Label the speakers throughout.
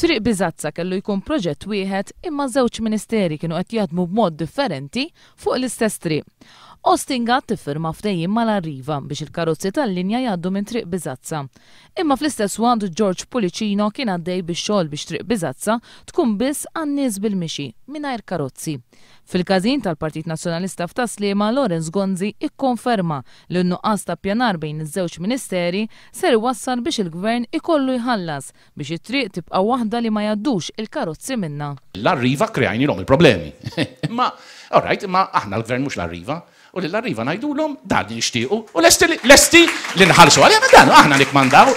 Speaker 1: Triq Biżazza kellu jkun proġett wieħed imma żewġ ministeri kienu qed jaħdmu b'mod differenti fuq l-istess triq. Austin Gatt iffirma ftehim mal-Arriva biex il-karozzi tal-linja jgħaddu minn Triq Biżazza. Imma fl-istess waqt George Pullicino kien għaddej bix-xogħol biex Triq Biżazza tkun biss għan-nies bil-mixi, mingħajr karozzi. Fil-każin tal-Partit Nazzjonalista f'Tas-Sliema, Lawrence Gonzi ikkonferma li n-nuqqas ta' ppjanar bejn iż-żewġ ministeri ser iwassal biex il-Gvern ikollu jħallas biex it-triq tibqa' waħda li ma jgħaddux il-karozzi minnha.
Speaker 2: L-Arriva kreajnilhom il-problemi. Imma, all right, imma aħna l-Gvern mhux l-Arriva. U lill-Arriva ngħidulhom dan li nixtiequ u lesti lesti li nħallsu għalih, ma dan aħna nikkmandaw.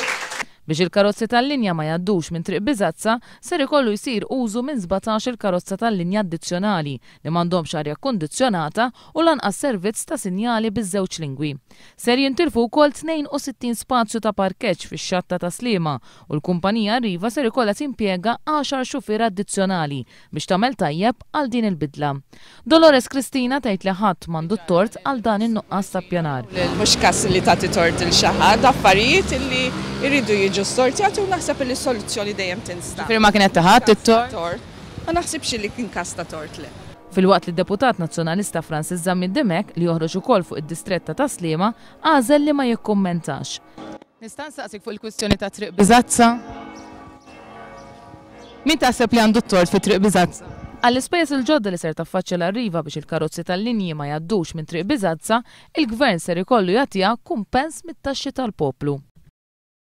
Speaker 1: Biex il-karozzi tal-linja ma jgħaddux minn Triq Biżazza, ser ikollu jsir użu minn 17-il karozza tal-linja addizzjonali li m'għandhomx arja kkundizzjonata u lanqas servizz ta' sinjali biż-żewġ lingwi. Ser jintilfu wkoll 62 spazju ta' parkeġġ fix-xatt ta' Tas-Sliema u l-kumpanija Arriva ser ikollha timpjega għaxar xufiera addizzjonali biex tagħmel tajjeb għal din il-bidla. Dolores Cristina tgħid li ħadd m'għandu t-tort għal dan in-nuqqas ta' ppjanar.
Speaker 3: Mhux każ li tagħti tort lil xi ħadd, affarijiet li jridu jiġu ssortjati u naħseb li s-soluzzjoni dejjem tinstab.
Speaker 1: Ġifieri ma kienet ta' ħadd it-tort?
Speaker 3: Ma naħsibx li kien każ ta' tort, le.
Speaker 1: Filwaqt li d-Deputat Nazzjonalista Francis Zammit Dimech, li joħroġ ukoll fuq id-distrett ta' Tas-Sliema, għażel li ma jikkummentax.
Speaker 4: Nista' nsaqsik fuq il-kwistjoni ta' Triq Biżazza? Min taħseb li għandu t-tort fi Triq Biżazza?
Speaker 1: Għall-ispejjeż il-ġodda li ser taffaċċja l-Arriva biex il-karozzi tal-linji ma jgħaddux minn Triq Biżazza, il-Gvern ser ikollu jagħtiha kumpens mit-taxxi tal-poplu.